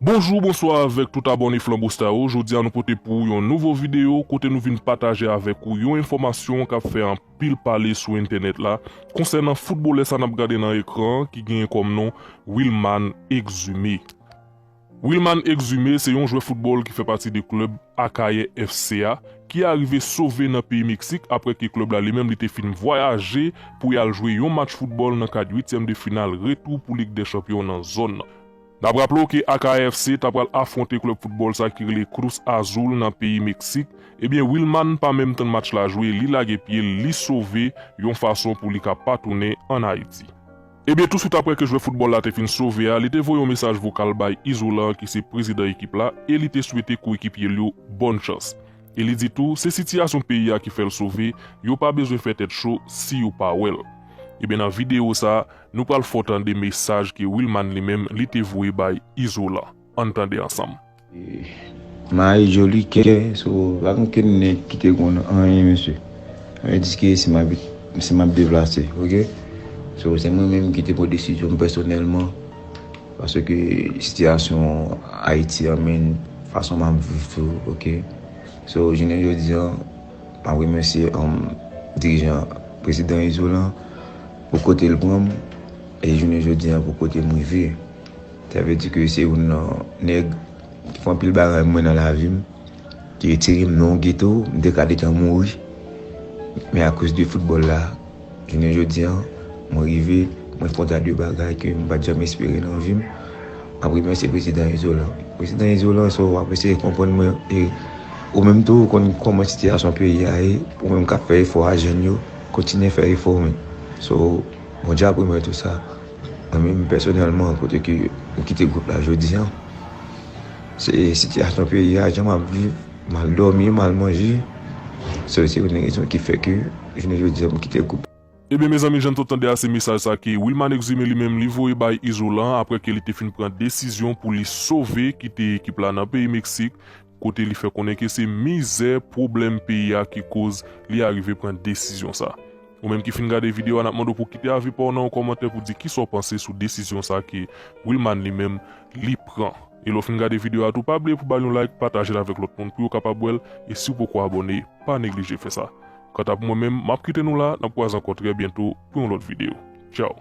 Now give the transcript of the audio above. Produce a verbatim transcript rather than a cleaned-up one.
Bonjou, bonswa avèk tout abòne Flanbo Star yo. Jodi a nou pote pou ou yon nouvo videyo kote nou vin pataje avèk ou yon enfòmasyon k ap fè anpil pale sou entènèt la konsènan foutbolè sa n ap gade nan ekran an ki genyen kòm non Wilman Exumé. Wilman Exumé se yon jwè foutbòl ki fè pati de klèb Akayè F C a ki arive sove nan peyi Meksik apre ke klèb la li menm li te fin vwayaje pou y al jwe yon match foutbòl nan kad uityèm de final retou pou Lig dè Chanpyon nan zòn nan. N ap raple w ke Akayè F C ta pral afwonte klèb foutbòl sa ki rele Cruz Azul nan peyi Meksik. Ebyen, Wilman pa menm tann match la jwe, li lage pye l, li sove yon fason pou li ka pa tounen ann Ayiti. Ebyen, touswit apre ke jwè foutbòl la te fin sove a, li te voye yon mesaj vokal bay Izolan ki se prezidan ekip la e li te swete koekipye l yo bòn chans. E li di tou, se sitiyasyon peyi a ki fè l sove, yo pa bezwen fè tèt cho si yo pa wè l. Ebyen, nan videyo sa a, nou pral fè w tande mesaj ke Wilman li menm li te voye bay Izolan. Ann tande ansanm. Mayi joli kè, so pa gen okenn nèg ki te konn anyen mesye. Anyen diske si m ap si m ap deplase, oke? So se mwen menm ki te pran desizyon m pèsonèlman paske sitiyasyon Ayiti an menm fason m ap viv tou, oke? So jounen jodi an m ap remèsye um, dirijan prezidan Izolan pou kote l pran m e jounen jodi an pou kote m rive. Sa vle di ke se youn nan nèg ki fè anpil bagay mwen nan lavi m, ki retire m nan yon geto, m te ka detan mouri. Men akoz de foutbòl la, jounen jodi an, mwen rive, mwen fè yon ta de bagay ke m pa t janm espere nan vi m. M ap remèsye prezidan Izolan. Prezidan Izolan, so w ap eseye konprann mwen e ou menm tou ou konn kòman sitiyasyon peyi a ye, ou menm k ap fè efò a jèn yo, kontinye fè efò men. So Bondye ap remèt ou sa. Mwen menm pèsonèlman kote ke m kite gwoup la jodi an, se sitiyasyon peyi a, jan m ap viv, mal dòmi, mal manje. So se youn nan rezon ki fè ke jounen jodi an m kite gwoup. Ebyen mezanmi, jan n t ap tande a, se mesaj sa ke Wilman Exumé li menm li voye bay Izolan apre ke li te fin pran desizyon pou li sove kite ekip la nan peyi Meksik, kote li fè konnen ke se mizè, pwoblèm peyi a ki koz li arive pran desizyon sa. Ou menm ki fin gade videyo a, n ap mande w pou w kite avi pa w nan yon kòmantè pou di kisa w panse sou desizyon sa ke Wilman li menm li pran. E lè w fin gade videyo a tou, pa bliye pou ba l yon like, pataje l avèk lòt moun pou yo kapab wè l, e si w poko abòne, pa neglije fè sa. Kanta pou mwen menm, m ap kite nou la, n ap kwaze ankò trè byento pou yon lòt videyo. Tchaw.